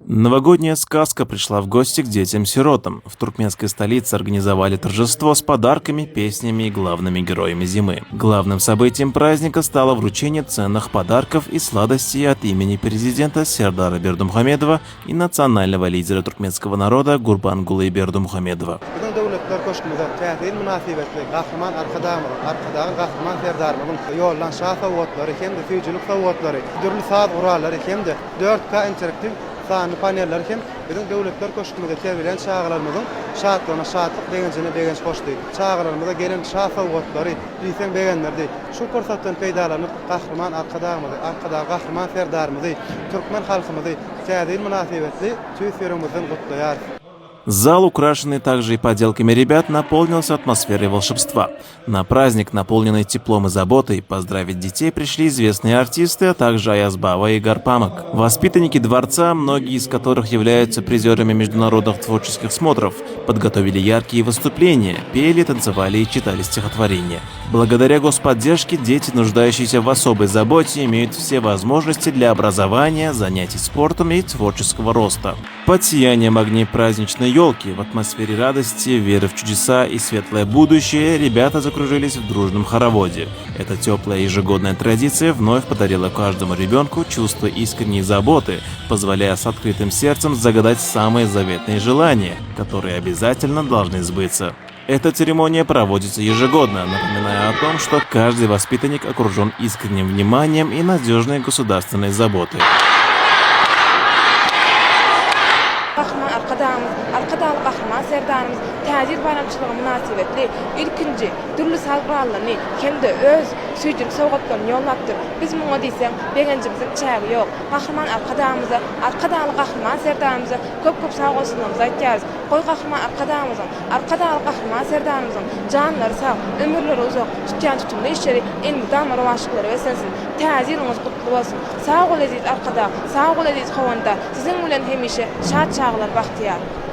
Новогодняя сказка пришла в гости к детям-сиротам. В туркменской столице организовали торжество с подарками, песнями и главными героями зимы. Главным событием праздника стало вручение ценных подарков и сладостей от имени президента Сердара Бердымухамедова и национального лидера туркменского народа Гурбангулы Бердымухамедова. Biziň Döwletler köşgümize Täze ýyl mynasybetli Gahryman Arkadagymyzyň, Arkadagly Gahryman Serdarymyzyň ýollan şa sowgatlary hem-de süýjülik sowgatlary, dürli saz gurallary hem-de 4K interaktiw sanly panelleri hem biziň Döwletler köşgümizde terbiýeleýän çagalarymyzyň şatlygyna şatlyk, begenjine begenç goşdy. Çagalarymyza gelen şa sowgatlary diýseň begendirdi. Şu pursatdan peýdalanyp, Gahryman Arkadagymyzy, Arkadagly Gahryman Serdarymyzy, türkmen halkymyzy Täze ýyl mynasybetli tüýs ýüregimizden gutlaýarys. Зал, украшенный также и поделками ребят, наполнился атмосферой волшебства. На праздник, наполненный теплом и заботой, поздравить детей пришли известные артисты, а также Аязбаба и Гарпамок. Воспитанники дворца, многие из которых являются призерами международных творческих смотров, подготовили яркие выступления, пели, танцевали и читали стихотворения. Благодаря господдержке дети, нуждающиеся в особой заботе, имеют все возможности для образования, занятий спортом и творческого роста. Под сиянием огней праздничной елки, в атмосфере радости, веры в чудеса и светлое будущее ребята закружились в дружном хороводе. Эта теплая ежегодная традиция вновь подарила каждому ребенку чувство искренней заботы, позволяя с открытым сердцем загадать самые заветные желания, которые обязательно должны сбыться. Эта церемония проводится ежегодно, напоминая о том, что каждый воспитанник окружен искренним вниманием и надежной государственной заботой. Gahryman Arkadagymyz, Arkadagly Gahryman Serdarymyz Täze ýyl baýramçylygy mynasybetli ilkinji dürli saz gurallaryny hem-de öz süýjülik sowgatlaryny ýollapdyr. Biz muňa diýseň begenjimiziň çägi ýok. Gahryman Arkadagymyza, Arkadagly Gahryman Serdarymyza köp-köp sagbolsunlarymyzy aýtýarys. Goý Gahryman Arkadagymyzyň, Arkadagly Gahryman Serdarymyzyň janlary sag, ömürleri uzak, tutýan tutumly işleri elmydama rowaçlyklara beslensin! Täze ýylyňyz gutly bolsun! Sag bol eziz Arkadag, sag bol eziz Howandar, siziň bilen hemişe şat çaglar bagtyýar!